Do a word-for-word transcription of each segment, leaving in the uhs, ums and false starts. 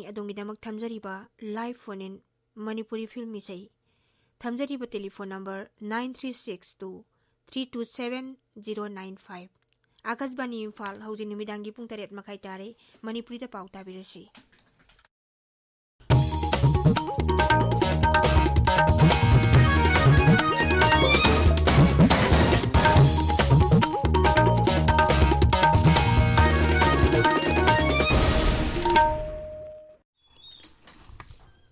ꯑꯗꯣꯝꯒꯤꯗꯃꯛ ꯊꯝꯖꯔꯤꯕ live phone in Manipuri film ꯏꯁꯩ꯫ ꯊꯝꯖꯔꯤꯕ telephone number nine three six two three two seven zero nine five꯫ ꯑꯥꯀꯥꯁꯕꯥꯅꯤ ꯏꯝꯐꯥꯜ, ꯍꯧꯖꯤꯛ ꯅꯨꯃꯤꯗꯥꯡꯒꯤ ꯄꯨꯡ ꯇꯔꯦꯠ ꯃꯈꯥꯏ ꯇꯥꯔꯦ꯫ ꯃꯅꯤꯄꯨꯔꯤꯗ ꯄꯥꯎ ꯇꯥꯕꯤꯔꯁꯤ꯫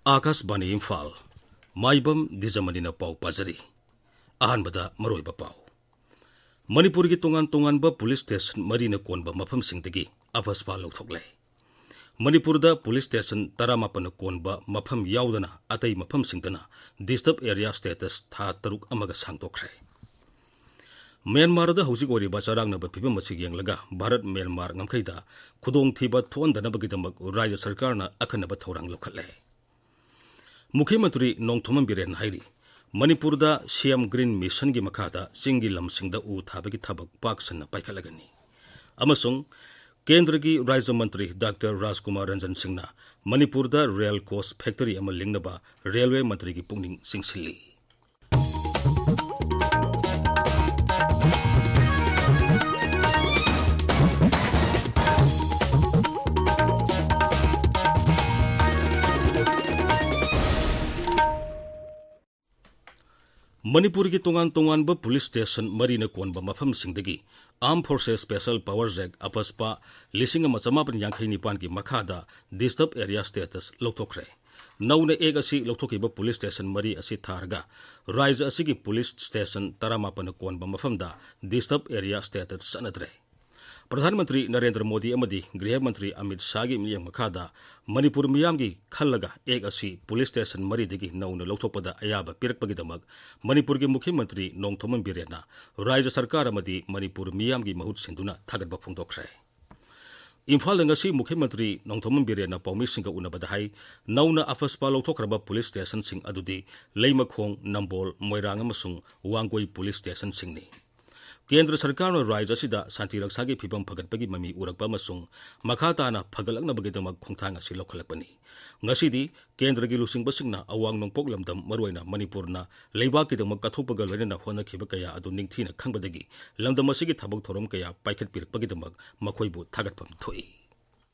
ꯑꯥꯀꯥꯁꯕꯥꯅꯤ ꯏꯝꯐꯥꯜ, ꯃꯥꯏꯕꯝ ꯗꯤꯖꯃꯅꯤꯅ ꯄꯥꯎ ꯄꯥꯖꯔꯤ꯫ ꯑꯍꯥꯟꯕꯗ ꯃꯔꯨꯑꯣꯏꯕ ꯄꯥꯎ꯫ ꯃꯅꯤꯄꯨꯔꯒꯤ ꯇꯣꯉꯥꯟ ꯇꯣꯉꯥꯟꯕ police station ꯃꯔꯤꯅ ꯀꯣꯟꯕ ꯃꯐꯝꯁꯤꯡꯗꯒꯤ ꯑꯐꯁꯄꯥ ꯂꯧꯊꯣꯛꯂꯦ꯫ ꯃꯅꯤꯄꯨꯔꯗ police station ꯇꯔꯥꯃꯥꯄꯟꯅ ꯀꯣꯟꯕ ꯃꯐꯝ ꯌꯥꯎꯗꯅ ꯑꯇꯩ ꯃꯐꯝꯁꯤꯡꯗꯅ disturb area status ꯊꯥ ꯇꯔꯨꯛ ꯑꯃꯒ ꯁꯥꯡꯗꯣꯛꯈ꯭ꯔꯦ꯫ ꯃ꯭ꯌꯥꯟꯃꯥꯔꯗ ꯍꯧꯖꯤꯛ ꯑꯣꯏꯔꯤꯕ ꯆꯔꯥꯡꯅꯕ ꯐꯤꯕꯝ ꯑꯁꯤ ꯌꯦꯡꯂꯒ ꯚꯥꯔꯠ ꯃ꯭ꯌꯥꯟꯃꯥꯔ ꯉꯝꯈꯩꯗ ꯈꯨꯗꯣꯡꯊꯤꯕ ꯊꯣꯛꯍꯟꯗꯅꯕꯒꯤꯗꯃꯛ ꯔꯥꯖ꯭ꯌ ꯁꯔꯀꯥꯔꯅ ꯑꯈꯟꯅꯕ ꯊꯧꯔꯥꯡ ꯂꯧꯈꯠꯂꯦ꯫ ꯃꯨꯈ꯭ꯌ ꯃꯟꯇ꯭ꯔꯤ ꯅꯣꯡꯊꯣꯝꯕꯝ ꯕꯤꯔꯦꯟꯅ ꯍꯥꯏꯔꯤ, ꯃꯅꯤꯄꯨꯔꯗ ꯁꯤ ꯑꯦꯝ Green Missionꯒꯤ ꯃꯈꯥꯗ ꯆꯤꯡꯒꯤ ꯂꯝꯁꯤꯡꯗ ꯎ ꯊꯥꯕꯒꯤ ꯊꯕꯛ ꯄꯥꯛ ꯁꯟꯅ ꯄꯥꯏꯈꯠꯂꯒꯅꯤ꯫ ꯑꯃꯁꯨꯡ ꯀꯦꯟꯗ꯭ꯔꯒꯤ ꯔꯥꯖ꯭ꯌ ꯃꯟꯇ꯭ꯔꯤ ꯗꯥꯛꯇꯔ ꯔꯥꯖꯀꯨꯃꯥꯔ ꯔꯟꯖꯟ ꯁꯤꯡꯅ ꯃꯅꯤꯄꯨꯔꯗ rail coach factory ꯑꯃ ꯂꯤꯡꯅꯕ ꯔꯦꯜꯋꯦ ꯃꯟꯇ꯭ꯔꯤꯒꯤ ꯄꯨꯛꯅꯤꯡ ꯆꯤꯡꯁꯤꯜꯂꯤ꯫ ꯃꯅꯤꯄꯨꯔꯒꯤ ꯇꯣꯉꯥꯟ ꯇꯣꯉꯥꯟꯕ police station ꯃꯔꯤꯅ ꯀꯣꯟꯕ ꯃꯐꯝꯁꯤꯡꯗꯒꯤ Armed Forces Special Powers Act, ꯑꯐꯁꯄꯥ ꯂꯤꯁꯤꯡ ꯑꯃ ꯆꯃꯥꯄꯟ ꯌꯥꯡꯈꯩ ꯅꯤꯄꯥꯟꯒꯤ ꯃꯈꯥꯗ disturb area status ꯂꯧꯊꯣꯛꯈ꯭ꯔꯦ꯫ ꯅꯧꯅ act ꯑꯁꯤ ꯂꯧꯊꯣꯛꯈꯤꯕ police station ꯃꯔꯤ ꯑꯁꯤ ꯊꯥꯔꯒ ꯔꯥꯖ꯭ꯌ ꯑꯁꯤꯒꯤ police station ꯇꯔꯥꯃꯥꯄꯟꯅ ꯀꯣꯟꯕ ꯃꯐꯝꯗ disturb area status ꯆꯠꯅꯗ꯭ꯔꯦ꯫ Pradhan Mantri Narendra Modi ꯑꯃꯗꯤ ꯒ꯭ꯔꯤꯍ ꯃꯟꯇ꯭ꯔꯤ ꯑꯃꯤꯠ ꯁꯥꯍꯒꯤ ꯃꯤꯠꯌꯦꯡ ꯃꯈꯥꯗ ꯃꯅꯤꯄꯨꯔ ꯃꯤꯌꯥꯝꯒꯤ ꯈꯜꯂꯒ act ꯑꯁꯤ police station ꯃꯔꯤꯗꯒꯤ ꯅꯧꯅ ꯂꯧꯊꯣꯛꯄꯗ ꯑꯌꯥꯕ ꯄꯤꯔꯛꯄꯒꯤꯗꯃꯛ ꯃꯅꯤꯄꯨꯔꯒꯤ ꯃꯨꯈ꯭ꯌ ꯃꯟꯇ꯭ꯔꯤ ꯅꯣꯡꯊꯣꯝꯕꯝ ꯕꯤꯔꯦꯟꯅ ꯔꯥꯖ꯭ꯌ ꯁꯔꯀꯥꯔ ꯑꯃꯗꯤ ꯃꯅꯤꯄꯨꯔ ꯃꯤꯌꯥꯝꯒꯤ ꯃꯍꯨꯠ ꯁꯤꯟꯗꯨꯅ ꯊꯥꯒꯠꯄ ꯐꯣꯡꯗꯣꯛꯈ꯭ꯔꯦ꯫ ꯏꯝꯐꯥꯜꯗ ꯉꯁꯤ ꯃꯨꯈ꯭ꯌ ꯃꯟꯇ꯭ꯔꯤ ꯅꯣꯡꯊꯣꯝꯕꯝ ꯕꯤꯔꯦꯟꯅ ꯄꯥꯎꯃꯤꯁꯤꯡꯒ ꯎꯅꯕꯗ ꯍꯥꯏ, ꯅꯧꯅ ꯑꯐꯁꯄꯥ ꯂꯧꯊꯣꯛꯈ꯭ꯔꯕ police stationꯁꯤꯡ ꯑꯗꯨꯗꯤ ꯂꯩꯃꯈꯣꯡ, ꯅꯝꯕꯣꯜ, ꯃꯣꯏꯔꯥꯡ ꯑꯃꯁꯨꯡ ꯋꯥꯡꯒꯣꯏ police stationꯁꯤꯡꯅꯤ꯫ ꯀꯦꯟꯗ꯭ꯔ ꯁꯔꯀꯥꯔꯅ ꯔꯥꯖ꯭ꯌ ꯑꯁꯤꯗ ꯁꯥꯟꯇꯤ ꯔꯛꯁꯥꯒꯤ ꯐꯤꯕꯝ ꯐꯒꯠꯄꯒꯤ ꯃꯃꯤ ꯎꯔꯛꯄ ꯑꯃꯁꯨꯡ ꯃꯈꯥ ꯇꯥꯅ ꯐꯒꯠꯂꯛꯅꯕꯒꯤꯗꯃꯛ ꯈꯣꯡꯊꯥꯡ ꯑꯁꯤ ꯂꯧꯈꯠꯂꯛꯄꯅꯤ꯫ ꯉꯁꯤꯗꯤ ꯀꯦꯟꯗ꯭ꯔꯒꯤ ꯂꯨꯆꯤꯡꯕꯁꯤꯡꯅ ꯑꯋꯥꯡ ꯅꯣꯡꯄꯣꯛ ꯂꯝꯗꯝ, ꯃꯔꯨꯑꯣꯏꯅ ꯃꯅꯤꯄꯨꯔꯅ ꯂꯩꯕꯥꯛꯀꯤꯗꯃꯛ ꯀꯠꯊꯣꯛꯄꯒ ꯂꯣꯏꯅꯅ ꯍꯣꯠꯅꯈꯤꯕ ꯀꯌꯥ ꯑꯗꯨ ꯅꯤꯡꯊꯤꯅ ꯈꯪꯕꯗꯒꯤ ꯂꯝꯗꯝ ꯑꯁꯤꯒꯤ ꯊꯕꯛ ꯊꯧꯔꯝ ꯀꯌꯥ ꯄꯥꯏꯈꯠꯄꯤꯔꯛꯄꯒꯤꯗꯃꯛ ꯃꯈꯣꯏꯕꯨ ꯊꯥꯒꯠꯐꯝ ꯊꯣꯛꯏ꯫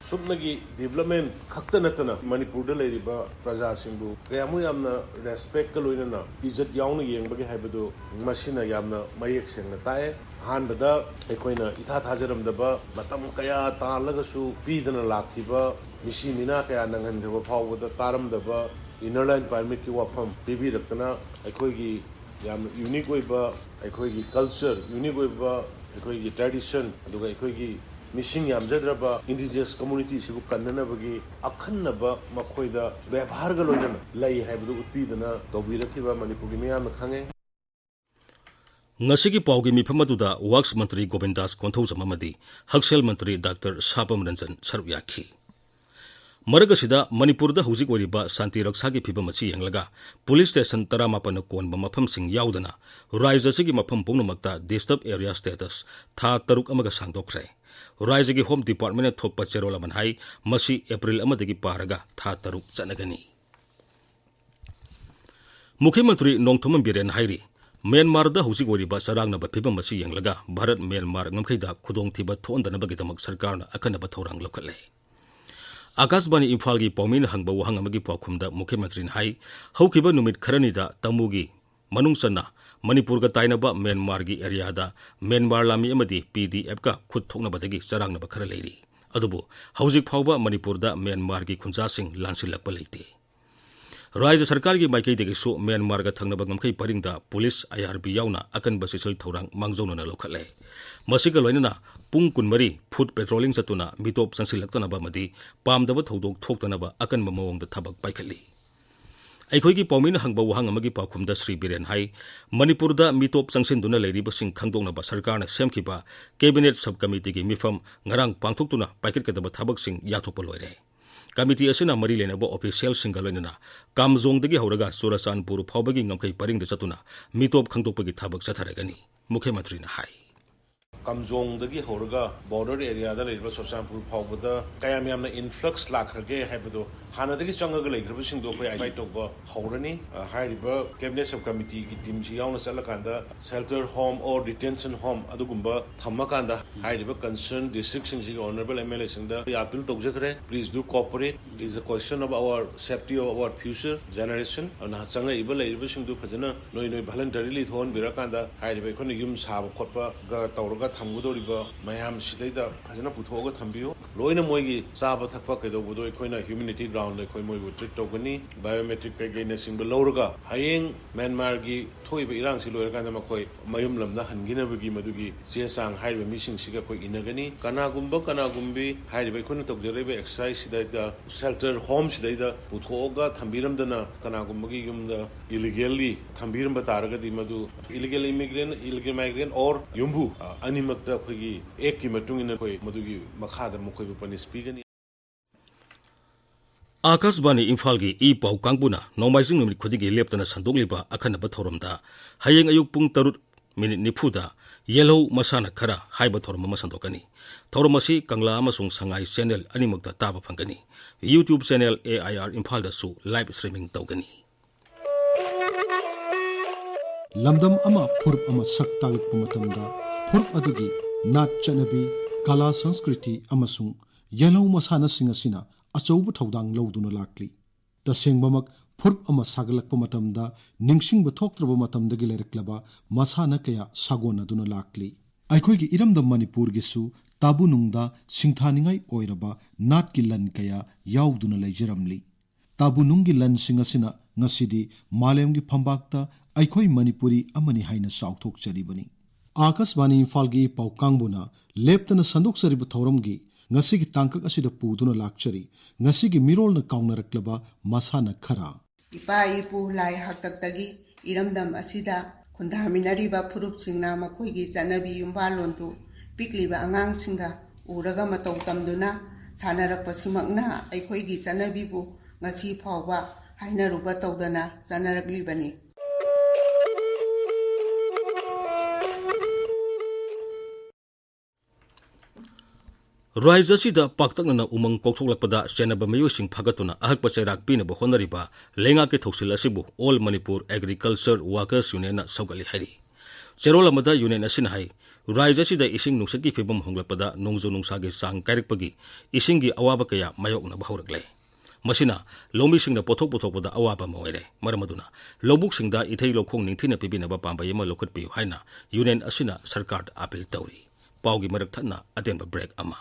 ꯁꯨꯞꯅꯒꯤ ꯗꯤꯕ꯭ꯂꯞꯃꯦꯟ ꯈꯛꯇ ꯅꯠꯇꯅ ꯃꯅꯤꯄꯨꯔꯗ ꯂꯩꯔꯤꯕ ꯄ꯭ꯔꯖꯥꯁꯤꯡꯕꯨ ꯀꯌꯥꯃꯨꯛ ꯌꯥꯝꯅ ꯔꯦꯁꯄꯦꯛꯀ ꯂꯣꯏꯅꯅ ꯏꯖꯠ ꯌꯥꯎꯅ ꯌꯦꯡꯕꯒꯦ ꯍꯥꯏꯕꯗꯨ ꯃꯁꯤꯅ ꯌꯥꯝꯅ ꯃꯌꯦꯛ ꯁꯦꯡꯅ ꯇꯥꯛꯑꯦ꯫ ꯑꯍꯥꯟꯕꯗ ꯑꯩꯈꯣꯏꯅ ꯏꯊꯥ ꯊꯥꯖꯔꯝꯗꯕ, ꯃꯇꯝ ꯀꯌꯥ ꯇꯥꯜꯂꯒꯁꯨ ꯄꯤꯗꯅ ꯂꯥꯛꯈꯤꯕ, ꯃꯤꯁꯤ ꯃꯤꯅꯥ ꯀꯌꯥ ꯅꯪꯍꯟꯈ꯭ꯔꯕ ꯐꯥꯎꯕꯗ ꯇꯥꯔꯝꯗꯕ ꯏꯟꯅꯔ ꯂꯥꯏꯟ ꯄꯥꯔꯃꯤꯠꯀꯤ ꯋꯥꯐꯝ ꯄꯤꯕꯤꯔꯛꯇꯅ ꯑꯩꯈꯣꯏꯒꯤ ꯌꯥꯝꯅ ꯌꯨꯅꯤꯛ ꯑꯣꯏꯕ ꯑꯩꯈꯣꯏꯒꯤ ꯀꯜꯆꯔ, ꯌꯨꯅꯤꯛ ꯑꯣꯏꯕ ꯑꯩꯈꯣꯏꯒꯤ ꯇ꯭ꯔꯦꯗꯤꯁꯟ, ꯑꯗꯨꯒ ꯑꯩꯈꯣꯏꯒꯤ ꯃꯤꯁꯤꯡ ꯌꯥꯝꯖꯗ꯭ꯔꯕ ꯏꯟꯗꯤꯖꯤꯅꯁ ꯀꯝꯃꯨꯅꯤꯇꯤꯁꯤꯕꯨ ꯀꯟꯅꯅꯕꯒꯤ ꯑꯈꯟꯅꯕ ꯃꯈꯣꯏꯗ ꯕꯦꯕꯥꯔꯒ ꯂꯣꯏꯅꯅ ꯂꯩ ꯍꯥꯏꯕꯗꯨ ꯎꯠꯄꯤꯗꯅ ꯇꯧꯕꯤꯔꯛꯈꯤꯕ ꯃꯅꯤꯄꯨꯔꯒꯤ ꯃꯤꯌꯥꯝꯅ ꯈꯪꯉꯦ꯫ ꯉꯁꯤꯒꯤ ꯄꯥꯎꯒꯤ ꯃꯤꯐꯝ ꯑꯗꯨꯗ ꯋꯥꯛꯁ ꯃꯟꯇ꯭ꯔꯤ ꯒꯣꯕꯤꯟꯗꯥꯁ ꯀꯣꯟꯊꯧꯖꯝ ꯑꯃꯗꯤ ꯍꯛꯁꯦꯜ ꯃꯟꯇ꯭ꯔꯤ ꯗꯥꯛꯇꯔ ꯁꯥꯄꯝ ꯔꯟꯖꯟ ꯁꯔꯨꯛ ꯌꯥꯈꯤ꯫ ꯃꯔꯛ ꯑꯁꯤꯗ ꯃꯅꯤꯄꯨꯔꯗ ꯍꯧꯖꯤꯛ ꯑꯣꯏꯔꯤꯕ ꯁꯥꯟꯇꯤ ꯔꯛꯁꯥꯒꯤ ꯐꯤꯕꯝ ꯑꯁꯤ ꯌꯦꯡꯂꯒ ꯄꯨꯂꯤꯁ ꯁ꯭ꯇꯦꯁꯟ ꯇꯔꯥꯃꯥꯄꯟꯅ ꯀꯣꯟꯕ ꯃꯐꯝꯁꯤꯡ ꯌꯥꯎꯗꯅ ꯔꯥꯖ꯭ꯌ ꯑꯁꯤꯒꯤ ꯃꯐꯝ ꯄꯨꯝꯅꯃꯛꯇ ꯗꯤꯁꯇꯔꯕ ꯑꯦꯔꯤꯌꯥ ꯁ꯭ꯇꯦꯇꯁ ꯊꯥ ꯇꯔꯨꯛ ꯑꯃꯒ ꯁꯥꯡꯗꯣꯛꯈ꯭ꯔꯦ꯫ ꯔꯥꯖ꯭ꯌꯒꯤ ꯍꯣꯝ ꯗꯤꯄꯥꯔꯠꯃꯦꯟꯅ ꯊꯣꯛꯄ ꯆꯦꯔꯣꯜ ꯑꯃꯅ ꯍꯥꯏ, ꯃꯁꯤ ꯑꯦꯄ꯭ꯔꯤꯜ ꯑꯃꯗꯒꯤ ꯄꯥꯔꯒ ꯊꯥ ꯇꯔꯨꯛ ꯆꯠꯅꯒꯅꯤ꯫ ꯃꯨꯈ꯭ꯌ ꯃꯟꯇ꯭ꯔꯤ ꯅꯣꯡꯊꯣꯝꯕꯝ ꯕꯤꯔꯦꯟ ꯍꯥꯏꯔꯤ, ꯃ꯭ꯌꯥꯟꯃꯥꯔꯗ ꯍꯧꯖꯤꯛ ꯑꯣꯏꯔꯤꯕ ꯆꯔꯥꯡꯅꯕ ꯐꯤꯕꯝ ꯑꯁꯤ ꯌꯦꯡꯂꯒ ꯚꯥꯔꯠ ꯃ꯭ꯌꯥꯟꯃꯥꯔ ꯉꯝꯈꯩꯗ ꯈꯨꯗꯣꯡꯊꯤꯕ ꯊꯣꯛꯍꯟꯗꯅꯕꯒꯤꯗꯃꯛ ꯁꯔꯀꯥꯔꯅ ꯑꯀꯟꯅꯕ ꯊꯧꯔꯥꯡ ꯂꯧꯈꯠꯂꯦ꯫ ꯑꯀꯥꯁꯕꯥꯅꯤ ꯏꯝꯐꯥꯜꯒꯤ ꯄꯥꯎꯃꯤꯅ ꯍꯪꯕ ꯋꯥꯍꯪ ꯑꯃꯒꯤ ꯄꯥꯎꯈꯨꯝꯗ ꯃꯨꯈ꯭ꯌ ꯃꯟꯇ꯭ꯔꯤꯅ ꯍꯥꯏ, ꯍꯧꯈꯤꯕ ꯅꯨꯃꯤꯠ ꯈꯔꯅꯤꯗ ꯇꯃꯨꯒꯤ ꯃꯅꯨꯡ ꯆꯟꯅ ꯃꯅꯤꯄꯨꯔꯒ ꯇꯥꯏꯅꯕ ꯃ꯭ꯌꯥꯟꯃꯥꯔꯒꯤ ꯑꯦꯔꯤꯌꯥꯗ ꯃ꯭ꯌꯥꯟꯃꯥꯔ ꯂꯥꯟꯃꯤ ꯑꯃꯗꯤ ꯄꯤ ꯗꯤ ꯑꯦꯐꯀ ꯈꯨꯠ ꯊꯣꯛꯅꯕꯗꯒꯤ ꯆꯔꯥꯡꯅꯕ ꯈꯔ ꯂꯩꯔꯤ꯫ ꯑꯗꯨꯕꯨ ꯍꯧꯖꯤꯛ ꯐꯥꯎꯕ ꯃꯅꯤꯄꯨꯔꯗ ꯃ꯭ꯌꯥꯟꯃꯥꯔꯒꯤ ꯈꯨꯟꯖꯥꯁꯤꯡ ꯂꯥꯟꯁꯤꯜꯂꯛꯄ ꯂꯩꯇꯦ꯫ ꯔꯥꯖ꯭ꯌ ꯁꯔꯀꯥꯔꯒꯤ ꯃꯥꯏꯀꯩꯗꯒꯤꯁꯨ ꯃ꯭ꯌꯥꯟꯃꯥꯔꯒ ꯊꯪꯅꯕ ꯉꯝꯈꯩ ꯄꯔꯤꯡꯗ ꯄꯨꯂꯤꯁ, ꯑꯥꯏ ꯑꯥꯔ ꯕꯤ ꯌꯥꯎꯅ ꯑꯀꯟꯕ ꯆꯦꯛꯁꯤꯜ ꯊꯧꯔꯥꯡ ꯃꯥꯡꯖꯧꯅꯅ ꯂꯧꯈꯠꯂꯦ꯫ ꯃꯁꯤꯒ ꯂꯣꯏꯅꯅ ꯄꯨꯡ ꯀꯨꯟꯃꯔꯤ ꯐꯨꯠ ꯄꯦꯇ꯭ꯔꯣꯂꯤꯡ ꯆꯠꯇꯨꯅ ꯃꯤꯇꯣꯞ ꯆꯪꯁꯤꯜꯂꯛꯇꯅꯕ ꯑꯃꯗꯤ ꯄꯥꯝꯗꯕ ꯊꯧꯗꯣꯛ ꯊꯣꯛꯇꯅꯕ ꯑꯀꯟꯕ ꯃꯑꯣꯡꯗ ꯊꯕꯛ ꯄꯥꯏꯈꯠꯂꯤ꯫ ꯑꯩꯈꯣꯏꯒꯤ ꯄꯥꯎꯃꯤꯅ ꯍꯪꯕ ꯋꯥꯍꯪ ꯑꯃꯒꯤ ꯄꯥꯎꯈꯨꯝꯗ ꯁ꯭ꯔꯤ ꯕꯤꯔꯦꯟ ꯍꯥꯏ, ꯃꯅꯤꯄꯨꯔꯗ ꯃꯤꯇꯣꯞ ꯆꯪꯁꯤꯟꯗꯨꯅ ꯂꯩꯔꯤꯕꯁꯤꯡ ꯈꯪꯗꯣꯛꯅꯕ ꯁꯔꯀꯥꯔꯅ ꯁꯦꯝꯈꯤꯕ ꯀꯦꯕꯤꯅꯦꯠ ꯁꯕ ꯀꯃꯤꯇꯤꯒꯤ ꯃꯤꯐꯝ ꯉꯔꯥꯡ ꯄꯥꯡꯊꯣꯛꯇꯨꯅ ꯄꯥꯏꯈꯠꯀꯗꯕ ꯊꯕꯛꯁꯤꯡ ꯌꯥꯊꯣꯛꯄ ꯂꯣꯏꯔꯦ꯫ ꯀꯃꯤꯇꯤ ꯑꯁꯤꯅ ꯃꯔꯤ ꯂꯩꯅꯕ ꯑꯣꯐꯤꯁꯤꯌꯦꯜꯁꯤꯡꯒ ꯂꯣꯏꯅꯅ ꯀꯥꯝꯖꯣꯡꯗꯒꯤ ꯍꯧꯔꯒ ꯆꯨꯔꯆꯥꯟꯄꯨꯔ ꯐꯥꯎꯕꯒꯤ ꯉꯝꯈꯩ ꯄꯔꯤꯡꯗ ꯆꯠꯇꯨꯅ ꯃꯤꯇꯣꯞ ꯈꯪꯗꯣꯛꯄꯒꯤ ꯊꯕꯛ ꯆꯠꯊꯔꯒꯅꯤ, ꯃꯨꯈ꯭ꯌ ꯃꯟꯇ꯭ꯔꯤꯅ ꯍꯥꯏ꯫ ꯀꯝꯖꯣꯡꯗꯒꯤ ꯍꯧꯔꯒ border areaꯗ ꯂꯩꯔꯤꯕ ꯆꯨꯔꯆꯥꯟꯄꯨꯔ ꯐꯥꯎꯕꯗ ꯀꯌꯥꯝ ꯌꯥꯝꯅ influx ꯂꯥꯛꯈ꯭ꯔꯒꯦ ꯍꯥꯏꯕꯗꯣ, ꯍꯥꯟꯅꯗꯒꯤ ꯆꯪꯉꯒ ꯂꯩꯈ꯭ꯔꯕꯁꯤꯡꯗꯣ ꯑꯩꯈꯣꯏ identify ꯇꯧꯕ ꯍꯧꯔꯅꯤ꯫ ꯑ, ꯍꯥꯏꯔꯤꯕ cabinet sub committeeꯒꯤ teamꯁꯤ ꯌꯥꯎꯅ ꯆꯠꯂꯀꯥꯟꯗ shelter home or detention home ꯑꯗꯨꯒꯨꯝꯕ ꯊꯝꯃꯀꯥꯟꯗ, ꯍꯥꯏꯔꯤꯕ concerned districtꯁꯤꯡꯁꯤꯒꯤ honourable MLAꯁꯤꯡꯗ appeal ꯇꯧꯖꯈ꯭ꯔꯦ, please do cooperate, it's a question of our safety of our future generation꯫ ꯑꯗꯨꯅ ꯆꯪꯉꯛꯏꯕ ꯂꯩꯔꯤꯕꯁꯤꯡꯗꯨ ꯐꯖꯅ ꯅꯣꯏ ꯅꯣꯏ voluntarily ꯊꯣꯛꯍꯟꯕꯤꯔꯀꯥꯟꯗ, ꯍꯥꯏꯔꯤꯕ ꯑꯩꯈꯣꯏꯅ ꯌꯨꯝ ꯁꯥꯕ ꯈꯣꯠꯄꯒ ꯇꯧꯔꯒ ꯊꯝꯒꯗꯧꯔꯤꯕ ꯃꯌꯥꯝꯁꯤꯗꯩꯗ ꯐꯖꯅ ꯄꯨꯊꯣꯛꯑꯒ ꯊꯝꯕꯤꯌꯨ꯫ ꯂꯣꯏꯅ ꯃꯣꯏꯒꯤ ꯆꯥꯕ ꯊꯛꯄ ꯀꯩꯗꯧꯕꯗꯣ ꯑꯩꯈꯣꯏꯅ humanity groundꯗ ꯑꯩꯈꯣꯏ ꯃꯣꯏꯕꯨ treat ꯇꯧꯒꯅꯤ꯫ Biometric ꯀꯩꯀꯩꯅꯆꯤꯡꯕ ꯂꯧꯔꯒ ꯍꯌꯦꯡ ꯃ꯭ꯌꯥꯟꯃꯥꯔꯒꯤ ꯊꯣꯛꯏꯕ ꯏꯔꯥꯡꯁꯤ ꯂꯣꯏꯔꯀꯥꯟꯗ ꯃꯈꯣꯏ ꯃꯌꯨꯝ ꯂꯝꯗ ꯍꯟꯈꯤꯅꯕꯒꯤ ꯃꯗꯨꯒꯤ ꯆꯦ ꯆꯥꯡ ꯍꯥꯏꯔꯤꯕ ꯃꯤꯁꯤꯡꯁꯤꯒ ꯑꯩꯈꯣꯏ ꯏꯟꯅꯒꯅꯤ꯫ ꯀꯅꯥꯒꯨꯝꯕ, ꯀꯅꯥꯒꯨꯝꯕꯤ ꯍꯥꯏꯔꯤꯕ ꯑꯩꯈꯣꯏꯅ ꯇꯧꯖꯔꯤꯕ exerciseꯁꯤꯗꯩꯗ, shelter homeꯁꯤꯗꯩꯗ ꯄꯨꯊꯣꯛꯑꯒ ꯊꯝꯕꯤꯔꯝꯗꯅ ꯀꯅꯥꯒꯨꯝꯕꯒꯤ ꯌꯨꯝꯗ illegally ꯊꯝꯕꯤꯔꯝꯕ ꯇꯥꯔꯒꯗꯤ, ꯃꯗꯨ illegal immigrant, illegal migrant or ꯌꯨꯝꯕꯨ, ꯑ, ꯑꯅꯤꯃꯛꯇ ꯑꯩꯈꯣꯏꯒꯤ actꯀꯤ ꯃꯇꯨꯡ ꯏꯟꯅ ꯑꯩꯈꯣꯏ ꯃꯗꯨꯒꯤ ꯃꯈꯥꯗ ꯃꯈꯣꯏꯕꯨ punish ꯄꯤꯒꯅꯤ꯫ ꯑꯥꯀꯥꯁꯕꯥꯅꯤ ꯏꯝꯐꯥꯜꯒꯤ ꯏ ꯄꯥꯎ ꯀꯥꯡꯕꯨꯅ ꯅꯣꯡꯃꯥꯏꯖꯤꯡ ꯅꯨꯃꯤꯠ ꯈꯨꯗꯤꯡꯒꯤ ꯂꯦꯞꯇꯅ ꯁꯟꯗꯣꯛꯂꯤꯕ ꯑꯈꯟꯅꯕ ꯊꯧꯔꯝꯗ ꯍꯌꯦꯡ ꯑꯌꯨꯛ ꯄꯨꯡ ꯇꯔꯨꯛ ꯃꯤꯅꯤꯠ ꯅꯤꯐꯨꯗ "ꯌꯦꯜꯍꯧ ꯃꯁꯥꯟꯅ ꯈꯔ" ꯍꯥꯏꯕ ꯊꯧꯔꯝ ꯑꯃ ꯁꯟꯗꯣꯛꯀꯅꯤ꯫ ꯊꯧꯔꯝ ꯑꯁꯤ ꯀꯪꯂꯥ ꯑꯃꯁꯨꯡ ꯁꯉꯥꯏ channel ꯑꯅꯤꯃꯛꯇ ꯇꯥꯕ ꯐꯪꯒꯅꯤ꯫ YouTube channel AIR ꯏꯝꯐꯥꯜꯗꯁꯨ live streaming ꯇꯧꯒꯅꯤ꯫ ꯂꯝꯗꯝ ꯑꯃ ꯐꯨꯔꯨꯞ ꯑꯃ ꯁꯛ ꯇꯥꯛꯂꯛꯄ ꯃꯇꯝꯗ, ꯐꯨꯔꯨꯞ ꯑꯗꯨꯒꯤ ꯅꯥꯠ ꯆꯠꯅꯕꯤ, ꯀꯂꯥ ꯁꯪꯁꯀ꯭ꯔꯤꯇꯤ ꯑꯃꯁꯨꯡ ꯌꯦꯜꯍꯧ ꯃꯁꯥꯟꯅꯁꯤꯡ ꯑꯁꯤꯅ ꯑꯆꯧꯕ ꯊꯧꯗꯥꯡ ꯂꯧꯗꯨꯅ ꯂꯥꯛꯂꯤ꯫ ꯇꯁꯦꯡꯕꯃꯛ, ꯐꯨꯔꯨꯞ ꯑꯃ ꯁꯥꯒꯠꯂꯛꯄ ꯃꯇꯝꯗ ꯅꯤꯡꯁꯤꯡꯕ ꯊꯣꯛꯇ꯭ꯔꯕ ꯃꯇꯝꯗꯒꯤ ꯂꯩꯔꯛꯂꯕ ꯃꯁꯥꯟꯅ ꯀꯌꯥ ꯁꯥꯒꯣꯟꯅꯗꯨꯅ ꯂꯥꯛꯂꯤ꯫ ꯑꯩꯈꯣꯏꯒꯤ ꯏꯔꯝꯗꯝ ꯃꯅꯤꯄꯨꯔꯒꯤꯁꯨ ꯇꯥꯕꯨ ꯅꯨꯡꯗ ꯁꯤꯡꯊꯥꯅꯤꯡꯉꯥꯏ ꯑꯣꯏꯔꯕ ꯅꯥꯠꯀꯤ ꯂꯟ ꯀꯌꯥ ꯌꯥꯎꯗꯨꯅ ꯂꯩꯖꯔꯝꯂꯤ꯫ ꯇꯥꯕꯨ ꯅꯨꯡꯒꯤ ꯂꯟꯁꯤꯡ ꯑꯁꯤꯅ ꯉꯁꯤꯗꯤ ꯃꯥꯂꯦꯝꯒꯤ ꯐꯝꯕꯥꯛꯇ ꯑꯩꯈꯣꯏ ꯃꯅꯤꯄꯨꯔꯤ ꯑꯃꯅꯤ ꯍꯥꯏꯅ ꯆꯥꯎꯊꯣꯛꯆꯔꯤꯕꯅꯤ꯫ ꯑꯥꯀꯥꯁꯕꯥꯅꯤ ꯏꯝꯐꯥꯜꯒꯤ ꯏ ꯄꯥꯎ ꯀꯥꯡꯕꯨꯅ ꯂꯦꯞꯇꯅ ꯁꯟꯗꯣꯛꯆꯔꯤꯕ ꯊꯧꯔꯝꯒꯤ ꯉꯁꯤꯒꯤ ꯇꯥꯡꯀꯛ ꯑꯁꯤꯗ ꯄꯨꯗꯨꯅ ꯂꯥꯛꯆꯔꯤ ꯉꯁꯤꯒꯤ ꯃꯤꯔꯣꯜꯅ ꯀꯥꯎꯅꯔꯛꯂꯕ ꯃꯁꯥꯟꯅ ꯈꯔ꯫ ꯏꯄꯥ ꯏꯄꯨ ꯂꯥꯏ ꯍꯥꯛꯇꯛꯇꯒꯤ ꯏꯔꯝꯗꯝ ꯑꯁꯤꯗ ꯈꯨꯟꯗꯥꯃꯤꯟꯅꯔꯤꯕ ꯐꯨꯔꯨꯞꯁꯤꯡꯅ ꯃꯈꯣꯏꯒꯤ ꯆꯠꯅꯕꯤ ꯌꯨꯝꯕꯥꯜꯂꯣꯟꯗꯨ ꯄꯤꯛꯂꯤꯕ ꯑꯉꯥꯡꯁꯤꯡꯒ ꯎꯔꯒ ꯃꯇꯧ ꯇꯝꯗꯨꯅ ꯁꯥꯟꯅꯔꯛꯄꯁꯤꯃꯛꯅ ꯑꯩꯈꯣꯏꯒꯤ ꯆꯠꯅꯕꯤꯕꯨ ꯉꯁꯤ ꯐꯥꯎꯕ ꯍꯥꯏꯅꯔꯨꯕ ꯇꯧꯗꯅ ꯆꯠꯅꯔꯛꯂꯤꯕꯅꯤ꯫ ꯔꯥꯏꯖ꯭ꯌ ꯑꯁꯤꯗ ꯄꯥꯛꯇꯛꯅꯅ ꯎꯃꯪ ꯀꯣꯛꯊꯣꯛꯂꯛꯄꯗ ꯆꯦꯟꯅꯕ ꯃꯤꯑꯣꯏꯁꯤꯡ ꯐꯥꯒꯠꯇꯨꯅ ꯑꯍꯛꯄ ꯆꯩꯔꯥꯛ ꯄꯤꯅꯕ ꯍꯣꯠꯅꯔꯤꯕ ꯂꯩꯉꯥꯛꯀꯤ ꯊꯧꯁꯤꯜ ꯑꯁꯤꯕꯨ All Manipur Agriculture Workers Unionꯅ ꯁꯧꯒꯠꯂꯤ ꯍꯥꯏꯔꯤ꯫ ꯆꯦꯔꯣꯜ ꯑꯃꯗ ꯌꯨꯅꯤꯌꯟ ꯑꯁꯤꯅ ꯍꯥꯏ, ꯔꯥꯏꯖ꯭ꯌ ꯑꯁꯤꯗ ꯏꯁꯤꯡ ꯅꯨꯡꯁꯤꯠꯀꯤ ꯐꯤꯕꯝ ꯍꯣꯡꯂꯛꯄꯗ ꯅꯣꯡꯖꯨ ꯅꯨꯡꯁꯥꯒꯤ ꯆꯥꯡ ꯀꯥꯏꯔꯛꯄꯒꯤ ꯏꯁꯤꯡꯒꯤ ꯑꯋꯥꯕ ꯀꯌꯥ ꯃꯥꯌꯣꯛꯅꯕ ꯍꯧꯔꯛꯂꯦ꯫ ꯃꯁꯤꯅ ꯂꯧꯃꯤꯁꯤꯡꯅ ꯄꯣꯠꯊꯣꯛ ꯄꯨꯊꯣꯛꯄꯗ ꯑꯋꯥꯕ ꯑꯃ ꯑꯣꯏꯔꯦ꯫ ꯃꯔꯝ ꯑꯗꯨꯅ ꯂꯧꯕꯨꯛꯁꯤꯡꯗ ꯏꯊꯩ ꯂꯧꯈꯣꯡ ꯅꯤꯡꯊꯤꯅ ꯄꯤꯕꯤꯅꯕ ꯄꯥꯝꯕꯩ ꯑꯃ ꯂꯧꯈꯠꯄꯤꯌꯨ ꯍꯥꯏꯅ ꯌꯨꯅꯤꯌꯟ ꯑꯁꯤꯅ ꯁꯔꯀꯥꯔꯗ ꯑꯥꯄꯤꯜ ꯇꯧꯔꯤ꯫ ꯄꯥꯎꯒꯤ ꯃꯔꯛ ꯊꯠꯅ ꯑꯇꯦꯟꯕ ꯕ꯭ꯔꯦꯛ ꯑꯃ꯫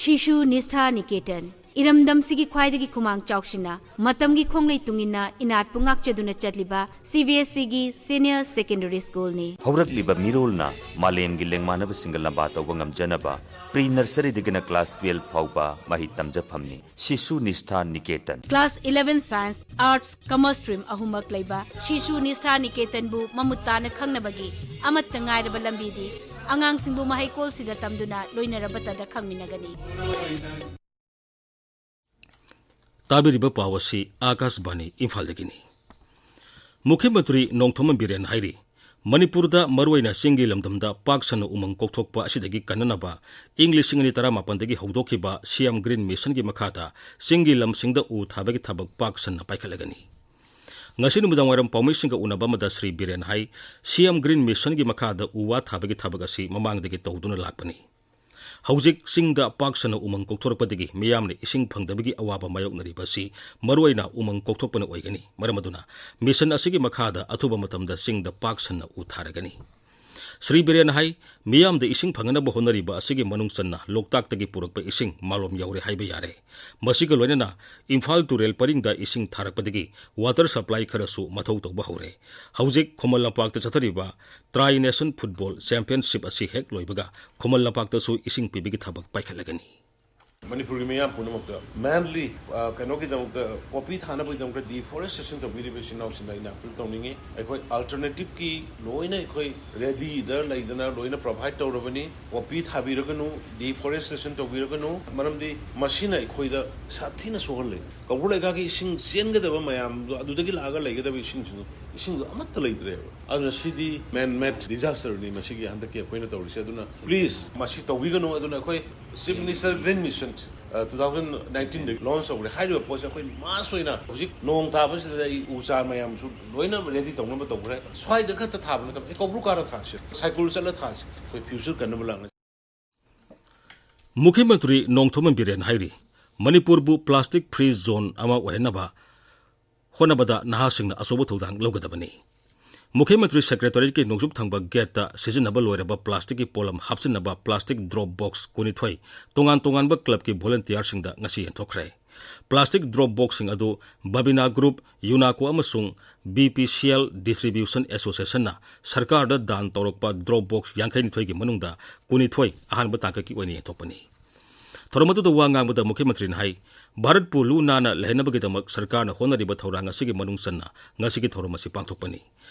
ꯁꯤꯁꯨ ꯅꯤꯁꯊꯥ ꯅꯤꯀꯦꯇꯟ, ꯏꯔꯝꯗꯝꯁꯤꯒꯤ ꯈ꯭ꯋꯥꯏꯗꯒꯤ ꯈꯨꯃꯥꯡ ꯆꯥꯎꯁꯤꯟꯅ, ꯃꯇꯝꯒꯤ ꯈꯣꯡꯂꯩ ꯇꯨꯡꯏꯟꯅ ꯏꯅꯥꯠꯄꯨ ꯉꯥꯛꯆꯗꯨꯅ ꯆꯠꯂꯤꯕ ꯁꯤ ꯕꯤ ꯑꯦꯁ ꯏꯒꯤ ꯁꯤꯅꯤꯌꯔ ꯁꯦꯀꯦꯟꯗꯔꯤ ꯁ꯭ꯀꯨꯜꯅꯤ꯫ ꯍꯧꯔꯛꯂꯤꯕ ꯃꯤꯔꯣꯜꯅ ꯃꯥꯂꯦꯝꯒꯤ ꯂꯦꯡꯃꯥꯟꯅꯕꯁꯤꯡꯒ ꯂꯝꯕꯥ ꯇꯧꯕ ꯉꯝꯖꯅꯕ ꯄ꯭ꯔꯤ ꯅꯔꯁꯔꯤꯗꯒꯤꯅ ꯀ꯭ꯂꯥꯁ ꯇꯨꯌꯦꯜꯐ ꯐꯥꯎꯕ ꯃꯍꯩ ꯇꯝꯖꯐꯝꯅꯤ꯫ Shishu Nishtha Niketan. Class eleven science, arts, commerce stream ꯑꯍꯨꯝꯃꯛ ꯂꯩꯕ ꯁꯤꯁꯨ ꯅꯤꯁꯊꯥ ꯅꯤꯀꯦꯇꯟꯕꯨ ꯃꯃꯨꯠ ꯇꯥꯅ ꯈꯪꯅꯕꯒꯤ ꯑꯃꯠꯇ ꯉꯥꯏꯔꯕ ꯂꯝꯕꯤꯗꯤ ꯑꯉꯥꯡꯁꯤꯡꯕꯨ ꯃꯍꯩꯀꯣꯜꯁꯤꯗ ꯇꯝꯗꯨꯅ ꯂꯣꯏꯅꯔꯕꯇꯗ ꯈꯪꯃꯤꯟꯅꯒꯅꯤ꯫ ꯇꯥꯕꯤꯔꯤꯕ ꯄꯥꯎ ꯑꯁꯤ ꯑꯥꯀꯥꯁꯕꯥꯅꯤ ꯏꯝꯐꯥꯜꯗꯒꯤꯅꯤ꯫ ꯃꯨꯈ꯭ꯌ ꯃꯟꯇ꯭ꯔꯤ ꯅꯣꯡꯊꯣꯝꯕꯝ ꯕꯤꯔꯦꯟ ꯍꯥꯏꯔꯤ, ꯃꯅꯤꯄꯨꯔꯗ ꯃꯔꯨꯑꯣꯏꯅ ꯆꯤꯡꯒꯤ ꯂꯝꯗꯝꯗ ꯄꯥꯛ ꯁꯟꯅ ꯎꯃꯪ ꯀꯣꯛꯊꯣꯛꯄ ꯑꯁꯤꯗꯒꯤ ꯀꯟꯅꯅꯕ ꯏꯪ ꯂꯤꯁꯤꯡ ꯑꯅꯤ ꯇꯔꯥꯃꯥꯄꯟꯗꯒꯤ ꯍꯧꯗꯣꯛꯈꯤꯕ ꯁꯤ ꯑꯦꯝ ꯒ꯭ꯔꯤꯟ ꯃꯤꯁꯟꯒꯤ ꯃꯈꯥꯗ ꯆꯤꯡꯒꯤ ꯂꯝꯁꯤꯡꯗ ꯎ ꯊꯥꯕꯒꯤ ꯊꯕꯛ ꯄꯥꯛ ꯁꯟꯅ ꯄꯥꯏꯈꯠꯂꯒꯅꯤ꯫ ꯉꯁꯤ ꯅꯨꯃꯤꯗꯥꯡꯋꯥꯏꯔꯝ ꯄꯥꯎꯃꯤꯁꯤꯡꯒ ꯎꯅꯕ ꯑꯃꯗ ꯁ꯭ꯔꯤ ꯕꯤꯔꯦꯟ ꯍꯥꯏ, ꯁꯤ ꯑꯦꯝ ꯒ꯭ꯔꯤꯟ ꯃꯤꯁꯟꯒꯤ ꯃꯈꯥꯗ ꯎ ꯋꯥ ꯊꯥꯕꯒꯤ ꯊꯕꯛ ꯑꯁꯤ ꯃꯃꯥꯡꯗꯒꯤ ꯇꯧꯗꯨꯅ ꯂꯥꯛꯄꯅꯤ꯫ ꯍꯧꯖꯤꯛ ꯆꯤꯡꯗ ꯄꯥꯛ ꯁꯟꯅ ꯎꯃꯪ ꯀꯣꯛꯊꯣꯔꯛꯄꯗꯒꯤ ꯃꯤꯌꯥꯝꯅ ꯏꯁꯤꯡ ꯐꯪꯗꯕꯒꯤ ꯑꯋꯥꯕ ꯃꯥꯌꯣꯛꯅꯔꯤꯕ ꯑꯁꯤ ꯃꯔꯨꯑꯣꯏꯅ ꯎꯃꯪ ꯀꯣꯛꯊꯣꯛꯄꯅ ꯑꯣꯏꯒꯅꯤ꯫ ꯃꯔꯝ ꯑꯗꯨꯅ ꯃꯤꯁꯟ ꯑꯁꯤꯒꯤ ꯃꯈꯥꯗ ꯑꯊꯨꯕ ꯃꯇꯝꯗ ꯆꯤꯡꯗ ꯄꯥꯛ ꯁꯟꯅ ꯎ ꯊꯥꯔꯒꯅꯤ꯫ ꯁ꯭ꯔꯤ ꯕꯤꯔꯦꯟ ꯍꯥꯏ, ꯃꯤꯌꯥꯝꯗ ꯏꯁꯤꯡ ꯐꯪꯅꯅꯕ ꯍꯣꯠꯅꯔꯤꯕ ꯑꯁꯤꯒꯤ ꯃꯅꯨꯡ ꯆꯟꯅ ꯂꯣꯛꯇꯥꯛꯇꯒꯤ ꯄꯨꯔꯛꯄ ꯏꯁꯤꯡ ꯃꯥꯂꯣꯝ ꯌꯧꯔꯦ ꯍꯥꯏꯕ ꯌꯥꯔꯦ꯫ ꯃꯁꯤꯒ ꯂꯣꯏꯅꯅ ꯏꯝꯐꯥꯜ ꯇꯨꯔꯦꯜ ꯄꯔꯤꯡꯗ ꯏꯁꯤꯡ ꯊꯥꯔꯛꯄꯗꯒꯤ ꯋꯥꯇꯔ ꯁꯄ꯭ꯂꯥꯏ ꯈꯔꯁꯨ ꯃꯊꯧ ꯇꯧꯕ ꯍꯧꯔꯦ꯫ ꯍꯧꯖꯤꯛ ꯈꯨꯃꯟ ꯂꯝꯄꯥꯛꯇ ꯆꯠꯊꯔꯤꯕ ꯇ꯭ꯔꯥꯏ ꯅꯦꯁꯟ ꯐꯨꯠꯕꯣꯜ ꯆꯦꯝꯄꯤꯌꯟꯁꯤꯞ ꯑꯁꯤ ꯍꯦꯛ ꯂꯣꯏꯕꯒ ꯈꯨꯃꯟ ꯂꯝꯄꯥꯛꯇꯁꯨ ꯏꯁꯤꯡ ꯄꯤꯕꯒꯤ ꯊꯕꯛ ꯄꯥꯏꯈꯠꯂꯒꯅꯤ꯫ ꯃꯅꯤꯄꯨꯔꯒꯤ ꯃꯤꯌꯥꯝ ꯄꯨꯝꯅꯃꯛꯇ ꯃꯦꯟꯂꯤ, ꯑ, ꯀꯩꯅꯣꯒꯤꯗꯃꯛꯇ, ꯄꯣꯄꯤ ꯊꯥꯅꯕꯒꯤꯗꯃꯛꯇ deforestation ꯇꯧꯕꯤꯔꯤꯕ ꯏꯆꯤꯟ ꯏꯅꯥꯎꯁꯤꯡꯗ ꯑꯩꯅ ꯑꯄꯤꯜ ꯇꯧꯅꯤꯡꯉꯤ꯫ ꯑꯩꯈꯣꯏ ꯑꯜꯇꯔꯅꯦꯇꯤꯚꯀꯤ ꯂꯣꯏꯅ ꯑꯩꯈꯣꯏ ꯔꯦꯗꯤꯗ ꯂꯩꯗꯅ ꯂꯣꯏꯅ ꯄ꯭ꯔꯣꯚꯥꯏꯗ ꯇꯧꯔꯕꯅꯤ꯫ ꯄꯣꯄꯤ ꯊꯥꯕꯤꯔꯒꯅꯨ, ꯗꯤꯐꯣꯔꯦꯁꯇꯦꯁꯟ ꯇꯧꯕꯤꯔꯒꯅꯨ, ꯃꯔꯝꯗꯤ ꯃꯁꯤꯅ ꯑꯩꯈꯣꯏꯗ ꯁꯥꯊꯤꯅ ꯁꯣꯛꯍꯜꯂꯤ꯫ ꯀꯧꯕ꯭ꯔꯨ ꯂꯩꯀꯥꯒꯤ ꯏꯁꯤꯡ ꯆꯦꯟꯒꯗꯕ ꯃꯌꯥꯝꯗꯣ ꯑꯗꯨꯗꯒꯤ ꯂꯥꯛꯑꯒ ꯂꯩꯒꯗꯕ ꯏꯁꯤꯡꯁꯤꯡꯗꯣ ꯏꯁꯤꯡꯗꯣ ꯑꯃꯠꯇ ꯂꯩꯇ꯭ꯔꯦꯕ꯫ ꯑꯗꯨꯅ ꯁꯤꯗꯤ man made disaster ꯅꯤ ꯃꯁꯤꯒꯤ ꯍꯟꯗꯛꯀꯤ ꯑꯩꯈꯣꯏꯅ ꯇꯧꯔꯤꯁꯦ꯫ ꯑꯗꯨꯅ please ꯃꯁꯤ ꯇꯧꯕꯤꯒꯅꯨ꯫ ꯑꯗꯨꯅ ꯑꯩꯈꯣꯏ Chief Minister Green Mission, ꯑ, two thousand nineteen ꯗꯒꯤ launch ꯇꯧꯈ꯭ꯔꯦ꯫ ꯍꯥꯏꯔꯤꯕ ꯄꯣꯠꯁꯦ ꯑꯩꯈꯣꯏ mass ꯑꯣꯏꯅ ꯍꯧꯖꯤꯛ ꯅꯣꯡ ꯇꯥꯕꯁꯤꯗ ꯑꯩ ꯎ ꯆꯥꯔ ꯃꯌꯥꯝꯁꯨ ꯂꯣꯏꯅ ready ꯇꯧꯅꯕ ꯇꯧꯈ꯭ꯔꯦ꯫ ꯁ꯭ꯋꯥꯏꯗ ꯈꯛꯇ ꯊꯥꯕ ꯅꯠꯇꯕ, ꯑꯩ ꯀꯧꯕ꯭ꯔꯨ ꯀꯥꯔ ꯊꯥꯁꯤ, ꯁꯥꯏꯀꯨꯜ ꯆꯠꯂ ꯊꯥꯁꯤ, ꯑꯩꯈꯣꯏ future ꯀꯟꯅꯕ ꯂꯥꯛꯅꯁꯤ꯫ ꯃꯨꯈ꯭ꯌ ꯃꯟꯇ꯭ꯔꯤ ꯅꯣꯡꯊꯣꯝꯕꯝ ꯕꯤꯔꯦꯟ ꯍꯥꯏꯔꯤ, ꯃꯅꯤꯄꯨꯔꯕꯨ plastic free zone ꯑꯃ ꯑꯣꯏꯍꯟꯅꯕ ꯍꯣꯠꯅꯕꯗ ꯅꯍꯥꯁꯤꯡꯅ ꯑꯆꯧꯕ ꯊꯧꯗꯥꯡ ꯂꯧꯒꯗꯕꯅꯤ꯫ ꯃꯨꯈ꯭ꯌ ꯃꯟꯇ꯭ꯔꯤ ꯁꯦꯀ꯭ꯔꯦꯇꯔꯤꯌꯦꯠꯀꯤ ꯅꯣꯡꯆꯨꯞ ꯊꯪꯕ ꯒꯦꯠꯇ ꯁꯤꯖꯤꯟꯅꯕ ꯂꯣꯏꯔꯕ plasticꯀꯤ ꯄꯣꯠꯂꯝ ꯍꯥꯞꯆꯤꯟꯅꯕ plastic drop box ꯀꯨꯟꯅꯤꯊꯣꯏ ꯇꯣꯉꯥꯟ ꯇꯣꯉꯥꯟꯕ clubꯀꯤ volunteerꯁꯤꯡꯗ ꯉꯁꯤ ꯌꯦꯟꯊꯣꯛꯈ꯭ꯔꯦ꯫ Plastic drop boxꯁꯤꯡ ꯑꯗꯨ ꯕꯕꯤꯅꯥ Group, UNACO ꯑꯃꯁꯨꯡ BPCL Distribution Associationꯅ ꯁꯔꯀꯥꯔꯗ ꯗꯥꯟ ꯇꯧꯔꯛꯄ drop box ꯌꯥꯡꯈꯩꯅꯤꯊꯣꯏꯒꯤ ꯃꯅꯨꯡꯗ ꯀꯨꯟꯅꯤꯊꯣꯏ ꯑꯍꯥꯟꯕ ꯇꯥꯡꯀꯛꯀꯤ ꯑꯣꯏꯅ ꯌꯦꯟꯊꯣꯛꯄꯅꯤ꯫ ꯊꯧꯔꯝ ꯑꯗꯨꯗ ꯋꯥ ꯉꯥꯡꯕꯗ ꯃꯨꯈ꯭ꯌ ꯃꯟꯇ꯭ꯔꯤꯅ ꯍꯥꯏ, ꯚꯥꯔꯠꯄꯨ ꯂꯨ ꯅꯥꯟꯅ ꯂꯩꯍꯟꯅꯕꯒꯤꯗꯃꯛ ꯁꯔꯀꯥꯔꯅ ꯍꯣꯠꯅꯔꯤꯕ ꯊꯧꯔꯥꯡ ꯑꯁꯤꯒꯤ ꯃꯅꯨꯡ ꯆꯟꯅ ꯉꯁꯤꯒꯤ ꯊꯧꯔꯝ ꯑꯁꯤ ꯄꯥꯡꯊꯣꯛꯄꯅꯤ꯫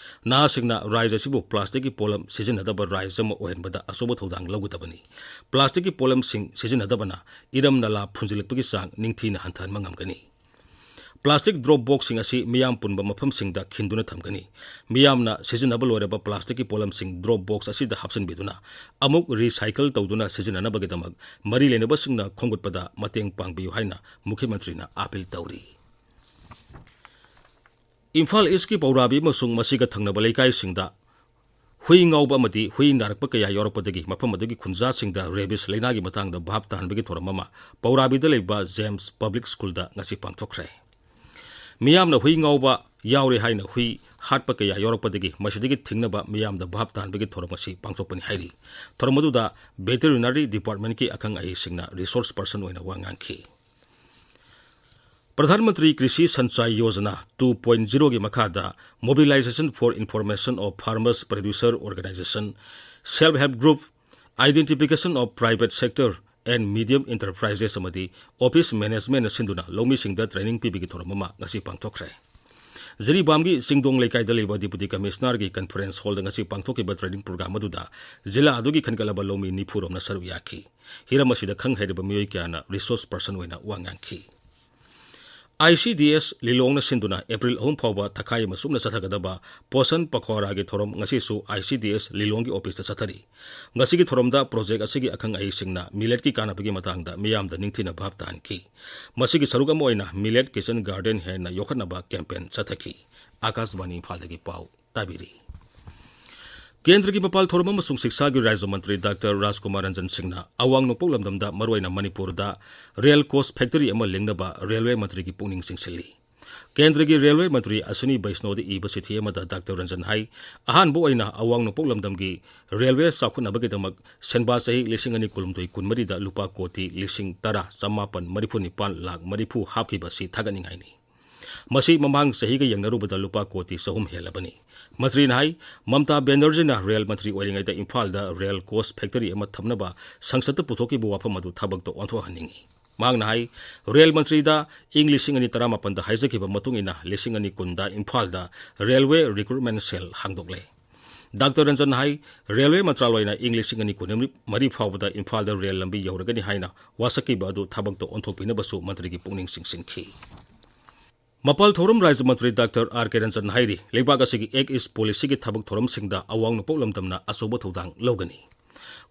ꯅꯍꯥꯁꯤꯡꯅ ꯔꯥꯏꯖ ꯑꯁꯤꯕꯨ plasticꯀꯤ ꯄꯣꯠꯂꯝ ꯁꯤꯖꯤꯟꯅꯗꯕ ꯔꯥꯏꯖ ꯑꯃ ꯑꯣꯏꯍꯟꯕꯗ ꯑꯆꯧꯕ ꯊꯧꯗꯥꯡ ꯂꯧꯒꯗꯕꯅꯤ꯫ Plasticꯀꯤ ꯄꯣꯠꯂꯝꯁꯤꯡ ꯁꯤꯖꯤꯟꯅꯗꯕꯅ ꯏꯔꯝ ꯅꯂꯥ ꯐꯨꯟꯖꯤꯜꯂꯛꯄꯒꯤ ꯆꯥꯡ ꯅꯤꯡꯊꯤꯅ ꯍꯟꯊꯍꯟꯕ ꯉꯝꯒꯅꯤ꯫ Plastic drop boxꯁꯤꯡ ꯑꯁꯤ ꯃꯤꯌꯥꯝ ꯄꯨꯟꯕ ꯃꯐꯝꯁꯤꯡꯗ ꯈꯤꯟꯗꯨꯅ ꯊꯝꯒꯅꯤ꯫ ꯃꯤꯌꯥꯝꯅ ꯁꯤꯖꯤꯟꯅꯕ ꯂꯣꯏꯔꯕ plasticꯀꯤ ꯄꯣꯠꯂꯝꯁꯤꯡ drop box ꯑꯁꯤꯗ ꯍꯥꯞꯆꯤꯟꯕꯤꯗꯨꯅ ꯑꯃꯨꯛ recycle ꯇꯧꯗꯨꯅ ꯁꯤꯖꯤꯟꯅꯅꯕꯒꯤꯗꯃꯛ ꯃꯔꯤ ꯂꯩꯅꯕꯁꯤꯡꯅ ꯈꯣꯝꯒꯠꯄꯗ ꯃꯇꯦꯡ ꯄꯥꯡꯕꯤꯌꯨ ꯍꯥꯏꯅ ꯃꯨꯈ꯭ꯌ ꯃꯟꯇ꯭ꯔꯤꯅ appeal ꯇꯧꯔꯤ꯫ ꯏꯝꯐꯥꯜ ꯏꯁꯀꯤ ꯄꯧꯔꯥꯕꯤ ꯑꯃꯁꯨꯡ ꯃꯁꯤꯒ ꯊꯪꯅꯕ ꯂꯩꯀꯥꯏꯁꯤꯡꯗ ꯍꯨꯏ ꯉꯥꯎꯕ ꯑꯃꯗꯤ ꯍꯨꯏ ꯅꯥꯔꯛꯄ ꯀꯌꯥ ꯌꯥꯎꯔꯛꯄꯗꯒꯤ ꯃꯐꯝ ꯑꯗꯨꯒꯤ ꯈꯨꯟꯖꯥꯁꯤꯡꯗ rabies ꯂꯩꯅꯥꯒꯤ ꯃꯇꯥꯡꯗ ꯚꯥꯞ ꯇꯥꯍꯟꯕꯒꯤ ꯊꯧꯔꯝ ꯑꯃ ꯄꯧꯔꯥꯕꯤꯗ ꯂꯩꯕ James Public Schoolꯗ ꯉꯁꯤ ꯄꯥꯡꯊꯣꯛꯈ꯭ꯔꯦ꯫ ꯃꯤꯌꯥꯝꯅ ꯍꯨꯏ ꯉꯥꯎꯕ ꯌꯥꯎꯔꯦ ꯍꯥꯏꯅ ꯍꯨꯏ ꯍꯥꯠꯄ ꯀꯌꯥ ꯌꯥꯎꯔꯛꯄꯗꯒꯤ ꯃꯁꯤꯗꯒꯤ ꯊꯤꯡꯅꯕ ꯃꯤꯌꯥꯝꯗ ꯚꯥꯞ ꯇꯥꯍꯟꯕꯒꯤ ꯊꯧꯔꯝ ꯑꯁꯤ ꯄꯥꯡꯊꯣꯛꯄꯅꯤ ꯍꯥꯏꯔꯤ꯫ ꯊꯧꯔꯝ ꯑꯗꯨꯗ Veterinary Departmentꯀꯤ ꯑꯈꯪ ꯑꯍꯩꯁꯤꯡꯅ resource person ꯑꯣꯏꯅ ꯋꯥ ꯉꯥꯡꯈꯤ꯫ ꯄ꯭ꯔꯙꯥꯟ ꯃꯟꯇ꯭ꯔꯤ ꯀ꯭ꯔꯤꯁꯤ ꯁꯟꯆꯥꯏ ꯌꯣꯖꯅꯥ two point zeroꯒꯤ ꯃꯈꯥꯗ Mobilization for Information of Farmers Producer Organization, Self Help Group, Identification of Private Sector and Medium Enterprises ꯑꯃꯗꯤ Office Management ꯁꯤꯟꯗꯨꯅ ꯂꯧꯃꯤꯁꯤꯡꯗ training ꯄꯤꯕꯒꯤ ꯊꯧꯔꯝ ꯑꯃ ꯉꯁꯤ ꯄꯥꯡꯊꯣꯛꯈ꯭ꯔꯦ꯫ ꯖꯤꯔꯤꯕꯥꯝꯒꯤ ꯆꯤꯡꯗꯣꯡ ꯂꯩꯀꯥꯏꯗ ꯂꯩꯕ Deputy Commissionerꯒꯤ conference hallꯗ ꯉꯁꯤ ꯄꯥꯡꯊꯣꯛꯈꯤꯕ training program ꯑꯗꯨꯗ ꯖꯤꯂꯥ ꯑꯗꯨꯒꯤ ꯈꯟꯒꯠꯂꯕ ꯂꯧꯃꯤ ꯅꯤꯐꯨ ꯔꯣꯝꯅ ꯁꯔꯨꯛ ꯌꯥꯈꯤ꯫ ꯍꯤꯔꯝ ꯑꯁꯤꯗ ꯈꯪ ꯍꯩꯔꯕ ꯃꯤꯑꯣꯏ ꯀꯌꯥꯅ resource person ꯑꯣꯏꯅ ꯋꯥ ꯉꯥꯡꯈꯤ꯫ ꯑꯥꯏ ꯁꯤ ꯗꯤ ꯑꯦꯁ ꯂꯤꯂꯣꯡꯅ ꯁꯤꯟꯗꯨꯅ ꯑꯦꯄ꯭ꯔꯤꯜ ꯑꯍꯨꯝ ꯐꯥꯎꯕ ꯊꯥꯈꯥꯏ ꯑꯃ ꯆꯨꯞꯅ ꯆꯠꯊꯒꯗꯕ ꯄꯣꯁꯟ ꯄꯈ꯭ꯋꯥꯔꯥꯒꯤ ꯊꯧꯔꯝ ꯉꯁꯤꯁꯨ ꯑꯥꯏ ꯁꯤ ꯗꯤ ꯑꯦꯁ ꯂꯤꯂꯣꯡꯒꯤ ꯑꯣꯐꯤꯁꯇ ꯆꯠꯊꯔꯤ꯫ ꯉꯁꯤꯒꯤ ꯊꯧꯔꯝꯗ ꯄ꯭ꯔꯣꯖꯦꯛ ꯑꯁꯤꯒꯤ ꯑꯈꯪ ꯑꯍꯩꯁꯤꯡꯅ ꯃꯤꯂꯦꯠꯀꯤ ꯀꯥꯟꯅꯕꯒꯤ ꯃꯇꯥꯡꯗ ꯃꯤꯌꯥꯝꯗ ꯅꯤꯡꯊꯤꯅ ꯚꯥꯞ ꯇꯥꯍꯟꯈꯤ꯫ ꯃꯁꯤꯒꯤ ꯁꯔꯨꯛ ꯑꯃ ꯑꯣꯏꯅ ꯃꯤꯂꯦꯠ ꯀꯤꯆꯟ ꯒꯥꯔꯗꯦꯟ ꯍꯦꯟꯅ ꯌꯣꯛꯈꯠꯅꯕ ꯀꯦꯝꯄꯦꯟ ꯆꯠꯊꯈꯤ꯫ ꯑꯥꯀꯥꯁꯕꯥꯅꯤ ꯏꯝꯐꯥꯜꯗꯒꯤ ꯄꯥꯎ ꯇꯥꯕꯤꯔꯤ꯫ ꯀꯦꯟꯗ꯭ꯔꯒꯤ ꯃꯄꯥꯜ ꯊꯧꯔꯝ ꯑꯃꯁꯨꯡ ꯁꯤꯛꯁꯥꯒꯤ ꯔꯥꯖ꯭ꯌ ꯃꯟꯇ꯭ꯔꯤ ꯗꯥꯛꯇꯔ ꯔꯥꯖꯀꯨꯃꯥꯔ ꯔꯟꯖꯟ ꯁꯤꯡꯅ ꯑꯋꯥꯡ ꯅꯣꯡꯄꯣꯛ ꯂꯝꯗꯝꯗ ꯃꯔꯨꯑꯣꯏꯅ ꯃꯅꯤꯄꯨꯔꯗ ꯔꯦꯜ ꯀꯣꯆ ꯐꯦꯛꯇꯔꯤ ꯑꯃ ꯂꯤꯡꯅꯕ ꯔꯦꯜꯋꯦ ꯃꯟꯇ꯭ꯔꯤꯒꯤ ꯄꯨꯛꯅꯤꯡ ꯆꯤꯡꯁꯤꯜꯂꯤ꯫ ꯀꯦꯟꯗ꯭ꯔꯒꯤ ꯔꯦꯜꯋꯦ ꯃꯟꯇ꯭ꯔꯤ ꯑꯁ꯭ꯋꯤꯅꯤ ꯕꯩꯁꯅꯣꯗ ꯏꯕ ꯆꯤꯊꯤ ꯑꯃꯗ ꯗꯥꯛꯇꯔ ꯔꯟꯖꯟ ꯍꯥꯏ, ꯑꯍꯥꯟꯕ ꯑꯣꯏꯅ ꯑꯋꯥꯡ ꯅꯣꯡꯄꯣꯛ ꯂꯝꯗꯝꯒꯤ ꯔꯦꯜꯋꯦ ꯆꯥꯎꯈꯠꯅꯕꯒꯤꯗꯃꯛ ꯁꯦꯟꯕꯥ ꯆꯍꯤ ꯂꯤꯁꯤꯡ ꯑꯅꯤ ꯀꯨꯟꯍꯨꯝꯗꯣꯏ ꯀꯨꯟꯃꯔꯤꯗ ꯂꯨꯄꯥ ꯀꯣꯇꯤ ꯂꯤꯁꯤꯡ ꯇꯔꯥ ꯆꯃꯥꯄꯟ ꯃꯔꯤꯐꯨ ꯅꯤꯄꯥꯟ ꯂꯥꯈ ꯃꯔꯤꯐꯨ ꯍꯥꯞꯈꯤꯕ ꯑꯁꯤ ꯊꯥꯒꯠꯅꯤꯡꯉꯥꯏꯅꯤ꯫ ꯃꯁꯤ ꯃꯃꯥꯡ ꯆꯍꯤꯒ ꯌꯦꯡꯅꯔꯨꯕꯗ ꯂꯨꯄꯥ ꯀꯣꯇꯤ ꯆꯍꯨꯝ ꯍꯦꯜꯂꯕꯅꯤ꯫ ꯃꯟꯇ꯭ꯔꯤꯅ ꯍꯥꯏ, ꯃꯝꯇꯥ ꯕꯦꯅꯔꯖꯤꯅ ꯔꯦꯜ ꯃꯟꯇ꯭ꯔꯤ ꯑꯣꯏꯔꯤꯉꯩꯗ ꯏꯝꯐꯥꯜꯗ ꯔꯦꯜ ꯀꯣꯆ ꯐꯦꯛꯇꯔꯤ ꯑꯃ ꯊꯝꯅꯕ ꯁꯪꯁꯠꯇ ꯄꯨꯊꯣꯛꯈꯤꯕ ꯋꯥꯐꯝ ꯑꯗꯨ ꯊꯕꯛꯇ ꯑꯣꯟꯊꯣꯛꯍꯟꯅꯤꯡꯏ꯫ ꯃꯍꯥꯛꯅ ꯍꯥꯏ, ꯔꯦꯜ ꯃꯟꯇ꯭ꯔꯤꯗ ꯏꯪ ꯂꯤꯁꯤꯡ ꯑꯅꯤ ꯇꯔꯥꯃꯥꯄꯟꯗ ꯍꯥꯏꯖꯈꯤꯕ ꯃꯇꯨꯡ ꯏꯟꯅ ꯂꯤꯁꯤꯡ ꯑꯅꯤ ꯀꯨꯟꯗ ꯏꯝꯐꯥꯜꯗ ꯔꯦꯜꯋꯦ ꯔꯤꯀ꯭ꯔꯨꯠꯃꯦꯟ ꯁꯦꯜ ꯍꯥꯡꯗꯣꯛꯂꯦ꯫ ꯗꯥꯛꯇꯔ ꯔꯟꯖꯟ ꯍꯥꯏ, ꯔꯦꯜꯋꯦ ꯃꯟꯇ꯭ꯔꯥꯂꯣꯏꯅ ꯏꯪ ꯂꯤꯁꯤꯡ ꯑꯅꯤ ꯀꯨꯟꯃꯔꯤ ꯐꯥꯎꯕꯗ ꯏꯝꯐꯥꯜꯗ ꯔꯦꯜ ꯂꯝꯕꯤ ꯌꯧꯔꯒꯅꯤ ꯍꯥꯏꯅ ꯋꯥꯁꯛꯈꯤꯕ ꯑꯗꯨ ꯊꯕꯛꯇ ꯑꯣꯟꯊꯣꯛꯄꯤꯅꯕꯁꯨ ꯃꯟꯇ꯭ꯔꯤꯒꯤ ꯄꯨꯛꯅꯤꯡ ꯆꯤꯡꯁꯤꯟꯈꯤ꯫ ꯃꯄꯥꯜ ꯊꯧꯔꯝ ꯔꯥꯖ꯭ꯌ ꯃꯟꯇ꯭ꯔꯤ ꯗꯥꯛꯇꯔ ꯑꯥꯔ ꯀꯦ ꯔꯟꯖꯟ ꯍꯥꯏꯔꯤ, ꯂꯩꯕꯥꯛ ꯑꯁꯤꯒꯤ ꯑꯦꯛ ꯏꯁ ꯄꯣꯂꯤꯁꯤꯒꯤ ꯊꯕꯛ ꯊꯧꯔꯝꯁꯤꯡꯗ ꯑꯋꯥꯡ ꯅꯣꯡꯄꯣꯛ ꯂꯝꯗꯝꯅ ꯑꯆꯧꯕ ꯊꯧꯗꯥꯡ ꯂꯧꯒꯅꯤ꯫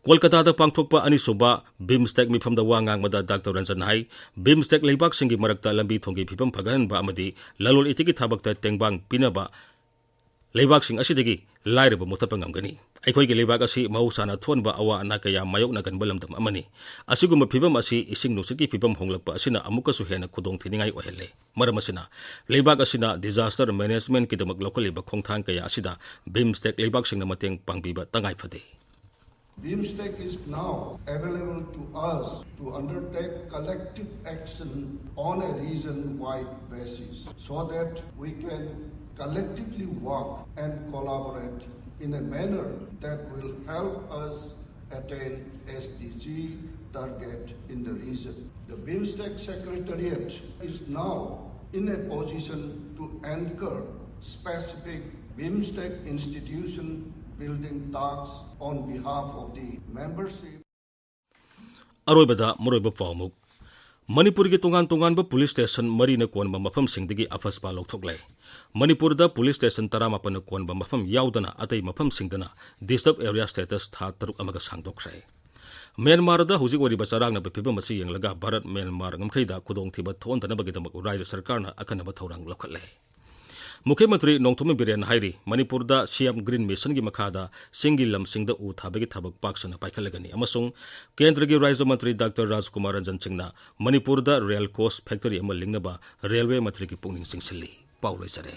ꯀꯣꯜꯀꯇꯥꯗ ꯄꯥꯡꯊꯣꯛꯄ ꯑꯅꯤꯁꯨꯕ ꯕꯤꯝꯁꯇꯦꯛ ꯃꯤꯐꯝꯗ ꯋꯥ ꯉꯥꯡꯕꯗ ꯗꯥꯛꯇꯔ ꯔꯟꯖꯟ ꯍꯥꯏ, ꯕꯤꯝꯁꯇꯦꯛ ꯂꯩꯕꯥꯛꯁꯤꯡꯒꯤ ꯃꯔꯛꯇ ꯂꯝꯕꯤ ꯊꯣꯡꯒꯤ ꯐꯤꯕꯝ ꯐꯒꯠꯍꯟꯕ ꯑꯃꯗꯤ ꯂꯂꯣꯟ ꯏꯇꯤꯛꯀꯤ ꯊꯕꯛꯇ ꯇꯦꯡꯕꯥꯡ ꯄꯤꯅꯕ ꯂꯩꯕꯥꯛꯁꯤꯡ ꯑꯁꯤꯗꯒꯤ ꯂꯥꯏꯔꯕ ꯃꯨꯠꯊꯠꯄ ꯉꯝꯒꯅꯤ꯫ ꯑꯩꯈꯣꯏꯒꯤ ꯂꯩꯕꯥꯛ ꯑꯁꯤ ꯃꯍꯧꯁꯥꯅ ꯊꯣꯛꯍꯟꯕ ꯑꯋꯥ ꯑꯅꯥ ꯀꯌꯥ ꯃꯥꯌꯣꯛꯅꯒꯟꯕ ꯂꯝꯗꯝ ꯑꯃꯅꯤ꯫ ꯑꯁꯤꯒꯨꯝꯕ ꯐꯤꯕꯝ ꯑꯁꯤ ꯏꯁꯤꯡ ꯅꯨꯡꯁꯤꯠꯀꯤ ꯐꯤꯕꯝ ꯍꯣꯡꯂꯛꯄ ꯑꯁꯤꯅ ꯑꯃꯨꯛꯀꯁꯨ ꯍꯦꯟꯅ ꯈꯨꯗꯣꯡꯊꯤꯅꯤꯡꯉꯥꯏ ꯑꯣꯏꯍꯜꯂꯦ꯫ ꯃꯔꯝ ꯑꯁꯤꯅ, ꯂꯩꯕꯥꯛ ꯑꯁꯤꯅ disaster managementꯀꯤꯗꯃꯛ ꯂꯧꯈꯠꯂꯤꯕ ꯈꯣꯡꯊꯥꯡ ꯀꯌꯥ ꯑꯁꯤꯗ ꯕꯤꯝꯁꯇꯦꯛ ꯂꯩꯕꯥꯛꯁꯤꯡꯅ ꯃꯇꯦꯡ ꯄꯥꯡꯕꯤꯕ ꯇꯉꯥꯏ ꯐꯗꯦ꯫ BIMSTEC is now available to us to undertake collective action on a region-wide basis so that we can collectively work and collaborate in a manner that will help us attain S D G target in the region. The BIMSTEC Secretariat is now in a position to anchor specific BIMSTEC institution building tasks on behalf of the membership. ꯑꯔꯣꯏꯕꯗ ꯃꯔꯨꯑꯣꯏꯕ ꯄꯥꯎ ꯑꯃꯨꯛ꯫ ꯃꯅꯤꯄꯨꯔꯒꯤ ꯇꯣꯉꯥꯟ ꯇꯣꯉꯥꯟꯕ police station ꯃꯔꯤꯅ ꯀꯣꯟꯕ ꯃꯐꯝꯁꯤꯡꯗꯒꯤ ꯑꯐꯁꯄꯥ ꯂꯧꯊꯣꯛꯂꯦ꯫ ꯃꯅꯤꯄꯨꯔꯗ ꯄꯨꯂꯤꯁ ꯁ꯭ꯇꯦꯁꯟ ꯇꯔꯥꯃꯥꯄꯟꯅ ꯀꯣꯟꯕ ꯃꯐꯝ ꯌꯥꯎꯗꯅ ꯑꯇꯩ ꯃꯐꯝꯁꯤꯡꯗꯅ ꯗꯤꯁꯇꯔꯕ ꯑꯦꯔꯤꯌꯥ ꯁ꯭ꯇꯦꯇꯁ ꯊꯥ ꯇꯔꯨꯛ ꯑꯃꯒ ꯁꯥꯡꯗꯣꯛꯈ꯭ꯔꯦ꯫ ꯃ꯭ꯌꯥꯟꯃꯥꯔꯗ ꯍꯧꯖꯤꯛ ꯑꯣꯏꯔꯤꯕ ꯆꯔꯥꯡꯅꯕ ꯐꯤꯕꯝ ꯑꯁꯤ ꯌꯦꯡꯂꯒ ꯚꯥꯔꯠ ꯃ꯭ꯌꯥꯟꯃꯥꯔ ꯉꯝꯈꯩꯗ ꯈꯨꯗꯣꯡꯊꯤꯕ ꯊꯣꯛꯍꯟꯗꯅꯕꯒꯤꯗꯃꯛ ꯔꯥꯖ꯭ꯌ ꯁꯔꯀꯥꯔꯅ ꯑꯈꯟꯅꯕ ꯊꯧꯔꯥꯡ ꯂꯧꯈꯠꯂꯦ꯫ ꯃꯨꯈ꯭ꯌ ꯃꯟꯇ꯭ꯔꯤ ꯅꯣꯡꯊꯣꯝꯕꯝ ꯕꯤꯔꯦꯟꯅ ꯍꯥꯏꯔꯤ, ꯃꯅꯤꯄꯨꯔꯗ ꯁꯤ ꯑꯦꯝ ꯒ꯭ꯔꯤꯟ ꯃꯤꯁꯟꯒꯤ ꯃꯈꯥꯗ ꯆꯤꯡꯒꯤ ꯂꯝꯁꯤꯡꯗ ꯎ ꯊꯥꯕꯒꯤ ꯊꯕꯛ ꯄꯥꯛ ꯁꯟꯅ ꯄꯥꯏꯈꯠꯂꯒꯅꯤ ꯑꯃꯁꯨꯡ ꯀꯦꯟꯗ꯭ꯔꯒꯤ ꯔꯥꯖ꯭ꯌ ꯃꯟꯇ꯭ꯔꯤ ꯗꯥꯛꯇꯔ ꯔꯥꯖꯀꯨꯃꯥꯔ ꯔꯟꯖꯟ ꯁꯤꯡꯅ ꯃꯅꯤꯄꯨꯔꯗ ꯔꯦꯜ ꯀꯣꯆ ꯐꯦꯛꯇꯔꯤ ꯑꯃ ꯂꯤꯡꯅꯕ ꯔꯦꯜꯋꯦ ꯃꯟꯇ꯭ꯔꯤꯒꯤ ꯄꯨꯛꯅꯤꯡ ꯆꯤꯡꯁꯤꯜꯂꯤ꯫ ꯄꯥꯎ ꯂꯣꯏꯖꯔꯦ꯫